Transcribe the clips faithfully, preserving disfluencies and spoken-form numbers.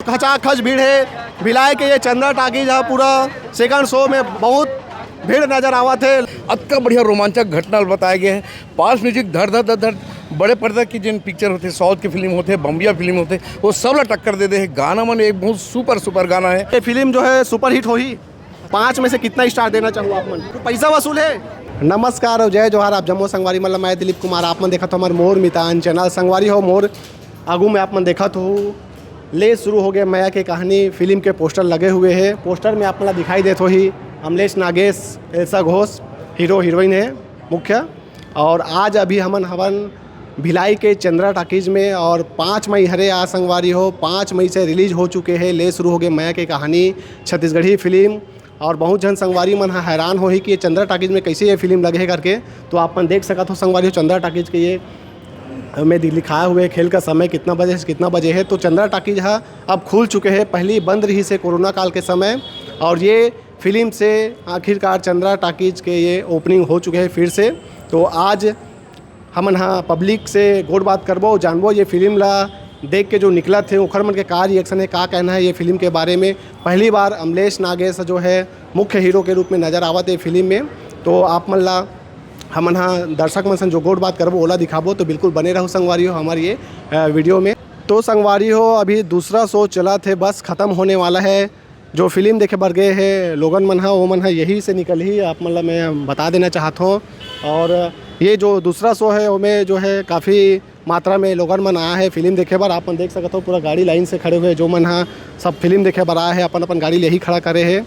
खचाखच भीड़ है। भिलाई के ये चंद्रा टाकीज है, पूरा सेकंड शो में बहुत भीड़ नजर आवत है। अतका बढ़िया रोमांचक घटना बताए गए हैं। पास म्यूजिक धड़ धड़ धड़ धड़, बड़े पर्दा की जिन पिक्चर होते, साउथ की फिल्म होते, बम्बिया फिल्म होते, वो सब ला टक्कर दे दे है। गाना मन एक बहुत सुपर सुपर गाना है। ये फिल्म जो है सुपरहिट होही। पाँच में से कितना स्टार देना चाहू आप मन? पैसा वसूल है। नमस्कार और जय जोहार, आप जम्मो संगवारी मन ला मैं दिलीप कुमार, आप मन देखत हो हमर मोर मितान चैनल। संगवारी हो, मोर आगू में आप मन देखत हो, ले शुरू हो गए मया के कहानी फिल्म के पोस्टर लगे हुए हैं। पोस्टर में आप मन ला दिखाई देत होही Amlesh Nagesh, Elsa Ghosh hero heroine है मुख्य। और आज अभी हमन हवन भिलाई के चंद्रा टाकीज में और पाँच मई हरे आ संगवारी हो, पाँच मई से रिलीज हो चुके हैं ले शुरू हो गए मया के कहानी छत्तीसगढ़ी फिल्म। और बहुत झन संगवारी मन ह हैरान होही कि ये चंद्रा टाकीज में कैसे ये फिल्म लगे है करके। तो आप मन देख सकत हो संगवारी हो, चंद्रा टाकीज के ये में दि-, लिखाए हुए खेल का समय कितना बजे से कितना बजे है। तो चंद्रा टाकीज ह अब खुल चुके हैं, पहली बंद रही से कोरोना काल के समय, और ये फिल्म से आखिरकार चंद्रा टाकीज के ये ओपनिंग हो चुके हैं फिर से। तो आज हमन ह पब्लिक से गोठ बात करबो, जानबो ये फिल्म ला देख के जो निकलत हे ओखर मन के का रिएक्शन है, का कहना है ये फिल्म के बारे में। पहली बार अमलेश नागेश जो है मुख्य हीरो के रूप में नजर आवत है फिल्म में। तो आप मन ला, हमन ह दर्शक मन से जो गोठ बात करबो ओला दिखाबो। तो बिल्कुल बने रहो संगवारी हो हमारे ये अ, वीडियो में। तो संगवारी हो, अभी दूसरा शो चलत हे, बस खत्म होने वाला है। जो फिल्म देखे बर गए हे लोगन मन ह, वो मन ह यही से निकलही, आप मन ला मैं बता देना चाहत हों। और ये जो दूसरा शो है, ओमे जो है काफ़ी मात्रा में लोगन मन आया है फिल्म देखे बर। आप मन देख सकत हो, पूरा गाड़ी लाइन से खड़े हुए, जो मन ह सब फिल्म देखे बर आया है, अपन अपन गाड़ी ले ही खड़ा करे है।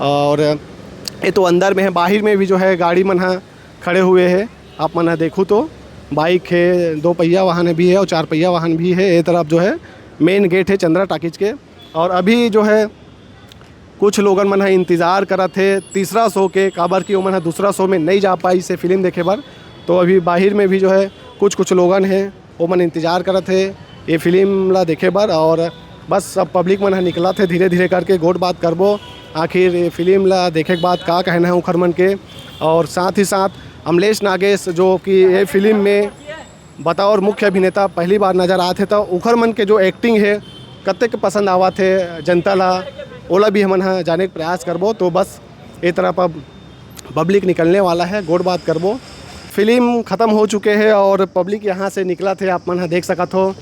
और ये तो अंदर में है, बाहर में भी जो है गाड़ी मन ह खड़े हुए है। आप मन ह देखू तो बाइक है, दो पहिया वाहन भी है और चार पहिया वाहन भी है। ये तरफ जो है मेन गेट है चंद्रा टाकीज के। और अभी जो है कुछ लोगन मन ह इंतजार करत हे तीसरा शो के, काबर कि ओमन ह दूसरा शो में नहीं जा पाइस हे फिल्म देखे बर। तो अभी बाहिर में भी जो है कुछ कुछ लोगन हे, ओमन इंतजार करत हे ये फिल्म ला देखे बर। और बस अब पब्लिक मन ह निकलत हे धीरे धीरे करके, गोठ बात करबो आखिर ये फिल्म ला देखे के बाद का कहना है उखर मन के। और साथ ही साथ अमलेश नागेश जो कि ये फिल्म में बतौर मुख्य अभिनेता पहली बार नजर आत हे, तो उखर मन के जो एक्टिंग हे कतेक पसंद आवत हे जनता ला, ओला भी हमन ह जाने के प्रयास करबो। तो बस ये तरफ अब पब्लिक निकलने वाला है, गोठ बात करबो। फिल्म खत्म हो चुके हे और पब्लिक यहाँ से निकलत हे, आप मन ह देख सकत हो।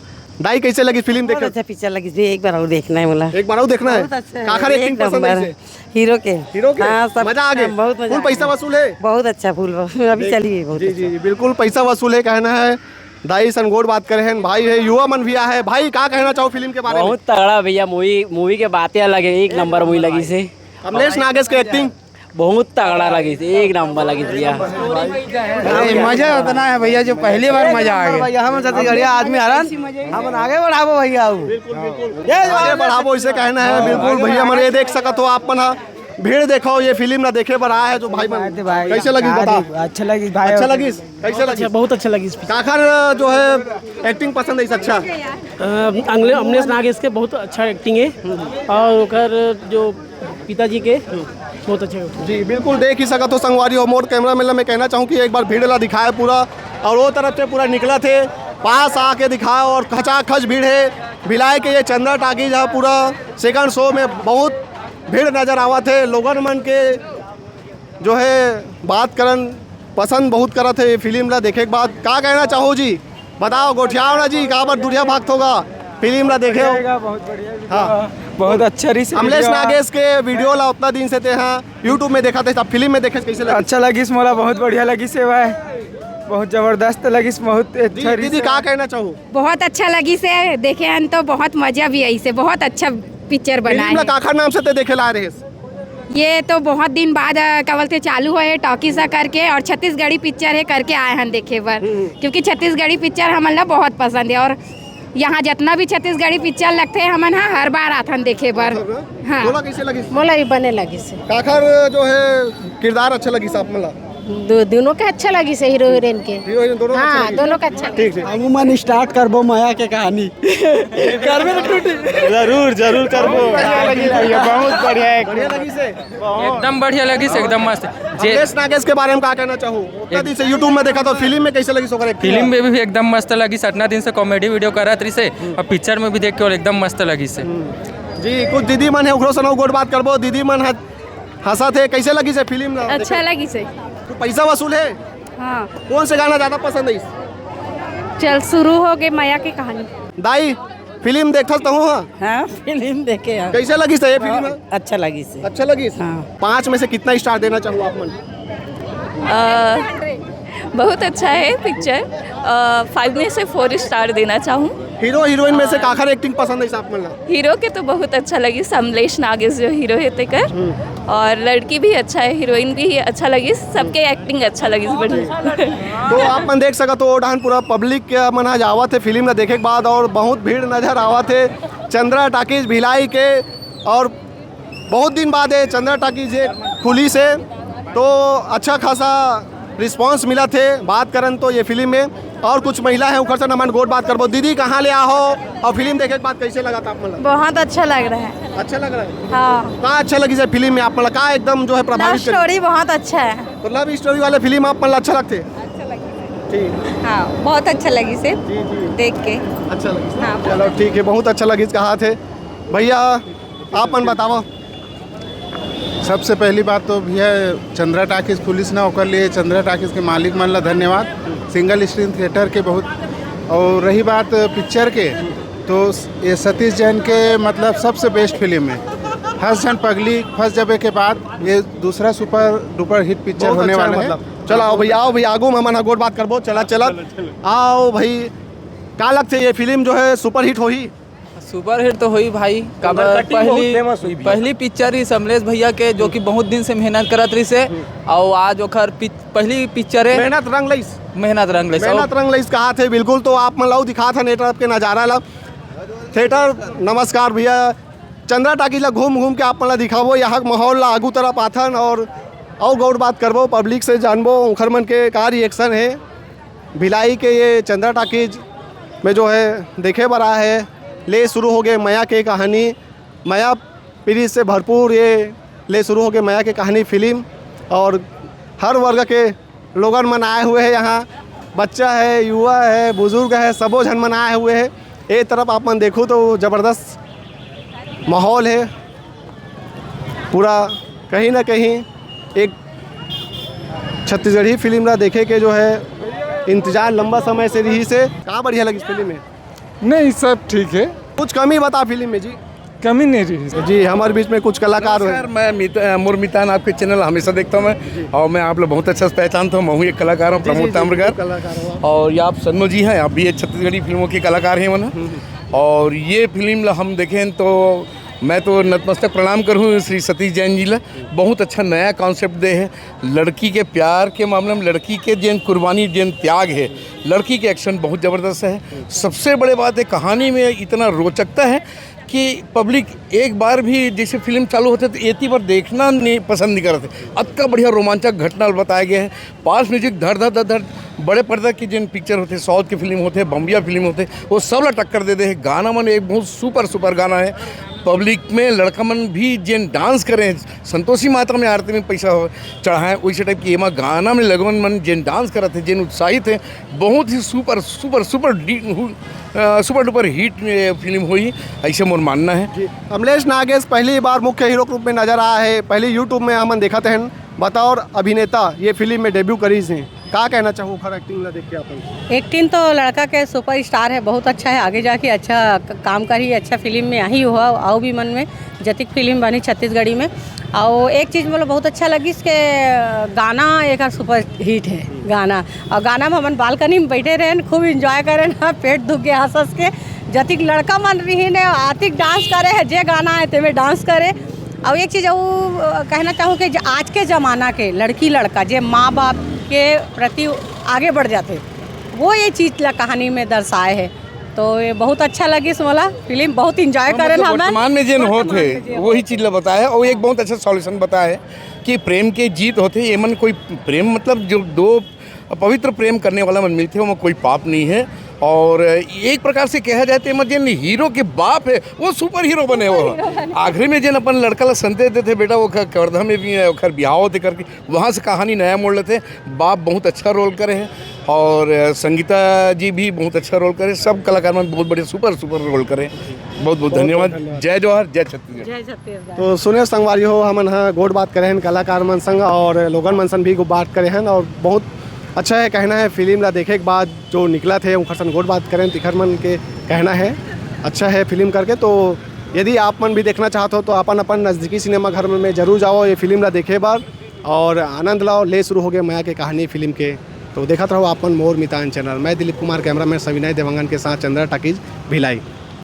दाई, कैसे लगी फिल्म बहुत देखे? अच्छा पिक्चर लगी जी, एक बार और देखना है बोला। एक बार और देखना है? बहुत अच्छा है, काखर एक एक्टिंग पसंद नंबर। आई से? हीरो के। हीरो के? हाँ, सब मजा आ गए? बहुत मजा फुल आ पैसा गया। वसूल है? बहुत अच्छा फुल वसूल, अभी देख, चलिए, बहुत जी, अच्छा। जी, जी, बिल्कुल पैसा वसूल है, कहना है। दाई सन गोठ बात करे हैं, भाई है, युवा मन भी आ है। भाई, का कहना चाहो फिल्म के बारे में? बहुत तगड़ा भैया, मूवी, मूवी के बातें अलग है, एक नंबर मूवी लगी से। कमलेश नागेश के एक्टिंग? बहुत तगड़ा लगी से, एक नंबर लगी से भैया। अरे, मजा उतना है भैया, जो पहली बार मजा आ गया। भैया, हम छत्तीसगढ़िया आदमी हरन, हम आगे बढ़ाबो भैया। बिल्कुल, बिल्कुल। आगे बढ़ाबो, इसे कहना है। बिल्कुल भैया, मन ये देख सकत हो आप मन ह, भीड़ देखो, ये फिल्म ला देखे बर आए है जो भाई मन। अरे भाई, कैसे लगी, यार, बता। अच्छा लगी भाई। अच्छा लगी? कैसे लगी? अच्छा, बहुत अच्छा लगी। काखर जो है एक्टिंग पसंद है इस अच्छा? अ, अंगले-, अमलेश नागेश के बहुत अच्छा एक्टिंग है और ओकर जो पिताजी के बहुत अच्छा है। जी, बिल्कुल देख ही सकत हो संगवारी हो। मोर कैमरा मैन ला मैं कहना चाहूँ कि एक बार भीड़ ला दिखाए पूरा, और वो तरफ से पूरा निकलत हे, पास आके दिखाओ। और खचाखच भीड़ है, भिलाई के ये चंद्रा टाकीज है, पूरा सेकंड शो में बहुत भीड़ नजर आवत है। लोगन मन के जो है बात करन पसंद बहुत करत है ये फिल्म ला देखे के बाद। का कहना चाहो जी? बताओ, गोठियाओ ना जी, काबर दुरिहा भागत होगा? फिल्म ला देखे हो? बहुत बढ़िया। हाँ। बहुत अच्छा रही अमलेश नागेश के वीडियो ला उतना दिन से ते हाँ YouTube में देखा थे, अब फिल्म में देखे कैसे लगा? अच्छा लगिस मोला, बहुत बढ़िया लगिस हे भाई, बहुत जबरदस्त लगिस, बहुत अच्छा दीदी, रहिस दीदी, हे। का कहना चाहू? बहुत अच्छा लगिस हे, देखे हन तो बहुत मजा भी आइस हे, बहुत अच्छा पिक्चर बना फिल्म ला हे। काखर नाम से ते देखे ला रहे? ये तो बहुत दिन बाद, अ, का बोलथे, चालू होए हे टॉकीज ह करके, और छत्तीसगढ़ी पिक्चर हे करके आए हन देखे बर, हम्म। क्योंकि छत्तीसगढ़ी पिक्चर हमन ला बहुत पसंद हे, और यहाँ जितना भी छत्तीसगढ़ी पिक्चर लगथे, हमन ह हर बार आथन देखे बर। हाँ। तोला कैसे लगिस? मोला भी बने लगिस हे। काखर जो है किरदार अच्छा लगिस आप मन ला? दो, दोनों के अच्छा लगिस हे, हीरो हीरोइन के। हीरो हीरोइन दोनों हाँ, अच्छा लगिस। दोनों के अच्छा लगिस। ठीक, ठीक। अउ मन स्टार्ट करबो मया के कहानी। करबे ना टूटी। जरूर, जरूर करबो। बढ़िया लगिस भैया, बहुत बढ़िया है। बढ़िया लगिस हे। एकदम बढ़िया लगिस, एकदम मस्त। जे अमलेश नागेश के बारे में का कहना चाहू? उतना दिन से YouTube में देखा तो फिल्म में कैसे लगिस ओकर एक्टिंग? फिल्म में भी एकदम मस्त लगिस। अतना दिन से कॉमेडी वीडियो करत रहिस हे, अब पिक्चर में भी देख के और एकदम मस्त लगिस हे। जी, कुछ दीदी मन हे, ओकरो से नौ गोठ बात करबो। दीदी मन ह-, हंसत हे, कैसे लगिस हे फिल्म? अच्छा लगिस हे। तो पैसा वसूल हे? हाँ। कौन से गाना ज्यादा पसंद है? चल शुरू हो गए मया की कहानी। दाई, फिल्म देखथस तहूँ ह? हाँ, फिल्म देखे हम। कैसे लगिस हे ये फिल्म? अच्छा लगिस हे। अच्छा लगिस? हाँ। पाँच में से कितना स्टार देना चाहू आप मन? अ, बहुत अच्छा है पिक्चर। अ, फ़ाइव में से फ़ोर स्टार देना चाहूँ। हीरो हीरोइन में से काखर एक्टिंग पसंद है आप मन ला? हीरो के तो बहुत अच्छा लगिस, अमलेश नागेश जो हीरो हे तेकर। और लड़की भी अच्छा है, हीरोइन भी अच्छा लगिस, सबके एक्टिंग अच्छा लगिस, बढ़िया। तो आप मन देख सकत हो, ओ डहन पूरा पब्लिक के मन आज आवत हे फिल्म ला देखे के बाद, और बहुत भीड़ नजर आवत हे चंद्रा टाकीज भिलाई के। और बहुत दिन बाद ये चंद्रा टाकीज ये खुलिस हे, तो अच्छा खासा रिस्पॉन्स मिलत हे। बात करन तो ये फिल्म में और कुछ महिला है, ओकर से हमन गोठ बात करबो। दीदी, कहाँ ले आहो और फिल्म देखे के बाद कैसे लगा था आप मन ला? बहुत अच्छा लग रहा है। अच्छा लग रहा है? हाँ। का अच्छा लगिस हे फिल्म में आप मन ला? का एकदम जो है लव प्रभावित करी? स्टोरी बहुत अच्छा है। तो लव स्टोरी वाले फिल्म आप मन ला अच्छा लगथे? ठीक। हाँ, बहुत अच्छा लगिस हे जी, जी। देख के। अच्छा लगिस। हाँ। चलो ठीक है, बहुत अच्छा लगिस कहाथे। भैया, आप मन बतावा। सबसे पहली बात तो भैया, चंद्रा टाकीज खुलिस ना, ओकर लिए चंद्रा टाकीज के मालिक मन ला धन्यवाद, सिंगल स्क्रीन थिएटर के बहुत। और रही बात पिक्चर के, तो ये सतीश जैन के मतलब सबसे बेस्ट फिल्म है। हंस झन पगली फंस जबे के बाद ये दूसरा सुपर डुपर हिट पिक्चर बहुत होने अच्छा है वाला है। मतलब। चलो आओ भैया, आओ भैया, आगू में हमन ह गोठ बात करबो। चला चला, आओ भाई, का लगथे ये फिल्म जो है सुपर हिट होही? सुपर हिट तो होई भाई, काबर कटिंग बहुत पहली फेमस होई भैया। पहली पिक्चर इस अमलेश भैया के, जो कि बहुत दिन से मेहनत करत रहिस हे, और आज ओखर पि-, पहली पिक्चर है। मेहनत रंग लइस। मेहनत रंग लइस। मेहनत रंग लइस कहाथे, बिल्कुल। तो आप मन ला दिखात हन ए तरफ के नजारा ला। थिएटर, नमस्कार भैया, चंद्रा टाकीज ला घूम घूम के आप मन ला दिखाबो, यहाँ के माहौल ला आगू तरफ आथन और अउ गोठ बात करबो, पब्लिक से जानबो ओखर मन के का रिएक्शन है। भिलाई के ये चंद्रा टाकीज में जो है देखे बर आए हे, ले शुरू हो गए मया के कहानी, मया प्रीत से भरपूर ये ले शुरू हो गए मया के कहानी फिल्म। और हर वर्ग के लोगन मन आए हुए हैं यहाँ, बच्चा है, युवा है, बुजुर्ग है, सबो झन मन आए हुए हैं। ए तरफ आप मन देखो तो जबरदस्त माहौल है पूरा, कहीं ना कहीं एक छत्तीसगढ़ी फिल्म ला देखे के जो है इंतजार लंबा समय से रहिस हे। का बढ़िया लगिस फिल्म में? नहीं, सब ठीक है। कुछ कमी बता फिल्म में जी? कमी नहीं रही। जी, हमारे बीच में कुछ कलाकार हैं। नमस्कार, मैं मित-, अ, मोर मितान आपके चैनल हमेशा देखता हूँ मैं, और मैं आप लोग बहुत अच्छा से पहचानता हूँ। मैं हूँ एक कलाकार हूँ, जी, प्रमोद जी, जी, ताम्रकार। कलाकार हूँ आप। और ये आप सन्नू जी हैं, आप भी एक छत्तीसगढ़ी फिल्मों के कलाकार हैं, वो ना। हम्म। और ये फिल्म ला हम देखें तो मैं तो नतमस्तक प्रणाम करूँ श्री सतीश जैन जी ला। बहुत अच्छा नया कॉन्सेप्ट दे है, लड़की के प्यार के मामले में लड़की के जेन कुर्बानी, जेन त्याग है, लड़की के एक्शन बहुत ज़बरदस्त है। सबसे बड़े बात है, कहानी में इतना रोचकता है कि पब्लिक एक बार भी जैसे फिल्म चालू होते तो एती बार देखना नहीं पसंद नहीं करते। अतका बढ़िया रोमांचक घटना बताया गया है। पास म्यूजिक धड़ धड़ धड़ धड़, बड़े पर्दा की जिन पिक्चर होते, साउथ की फिल्म होते, बम्बिया फिल्म होते, वो सब ला टक्कर दे दे है। गाना मन एक बहुत सुपर सुपर गाना है। पब्लिक में लड़का मन भी जिन डांस करें, संतोषी माता में आरती में पैसा हो चढ़ाएं, वैसे टाइप की एमा गाना में लगन मन जिन डांस करत है, जिन उत्साहित है, बहुत ही सुपर सुपर सुपर डी-, हु-, अ, सुपर डुपर हिट फिल्म होई, ऐसे मोर मानना है। जी, अमलेश नागेश पहली बार मुख्य हीरो के रूप में नजर आया है, पहली YouTube में हमन देखत हैं। बतौर अभिनेता ये फिल्म में डेब्यू करिस हे, का कहना चाहू ओखर एक्टिंग ला देख के अपन? एक्टिंग तो लड़का के सुपर स्टार है, बहुत अच्छा है, आगे जाके अच्छा क-, काम करही, अच्छा फिल्म में आही हो, अउ भी मन में जतिक फिल्म बनी छत्तीसगढ़ी में। और एक चीज़ मोला बहुत अच्छा लगिस के गाना एक सुपर हिट है गाना, और गाना में हमन बालकनी में बैठे रहेन, खूब एंजॉय करेन, पेट दुख गया हंस हंस के। जतिक लड़का मन रहिन हे, आतिक डांस करे है, जे गाना है तेमे डांस करे। अउ एक चीज अउ, अ, कहना चाहूँ कि ज-, आज के जमाना के लड़की लड़का जे माँ बाप के प्रति आगे बढ़ जाथे, वो ये चीज ला कहानी में दर्शाए हे। तो ये बहुत अच्छा लगिस मोला, फिल्म बहुत एंजॉय हाँ, करेन मतलब हमन। वर्तमान में जेन होत हे, वही चीज ला बताए हे, और एक बहुत अच्छा सॉल्यूशन बताए हे। कि प्रेम के जीत होथे, एमन कोई प्रेम, मतलब जो दो पवित्र प्रेम करने वाला मन मिलथे, ओमा कोई पाप नहीं है। और एक प्रकार से कहा जाए तो एमा जेन हीरो के बाप है, वो सुपर हीरो बने। वो आखिरी में जेन अपन लड़का ला संदेश देथे, "बेटा, वो क-, कवर्धा में भी है, ओखर बिहाव होथे," करके, वहाँ से कहानी नया मोड़ लेथे। बाप बहुत अच्छा रोल करे हैं और संगीता जी भी बहुत अच्छा रोल करे, सब कलाकार मन बहुत बढ़िया सुपर सुपर रोल करे। बहुत बहुत धन्यवाद। जय जोहार, जय छत्तीसगढ़। जय छत्तीसगढ़। तो सुने संगवारी हो, हमन ह गोठ बात करे हन कलाकार मन संग और लोगन मन संग भी बात करे हन और बहुत अच्छा है कहना है। फिल्म ला देखे के बाद जो निकलत हे, उनकर संग गोठ बात करें, तिखर मन के कहना है अच्छा है फिल्म करके। तो यदि आप मन भी देखना चाहत हो तो अपन अपन नज़दीकी सिनेमा घर में जरूर जाओ ये फिल्म ला देखे बर और आनंद लाओ। ले शुरू हो गए मया के कहानी फिल्म के। तो देखत रहो आप मन मोर मितान चैनल। मैं दिलीप कुमार, कैमरामैन सविनय देवांगन के साथ चंद्रा टाकीज, भिलाई।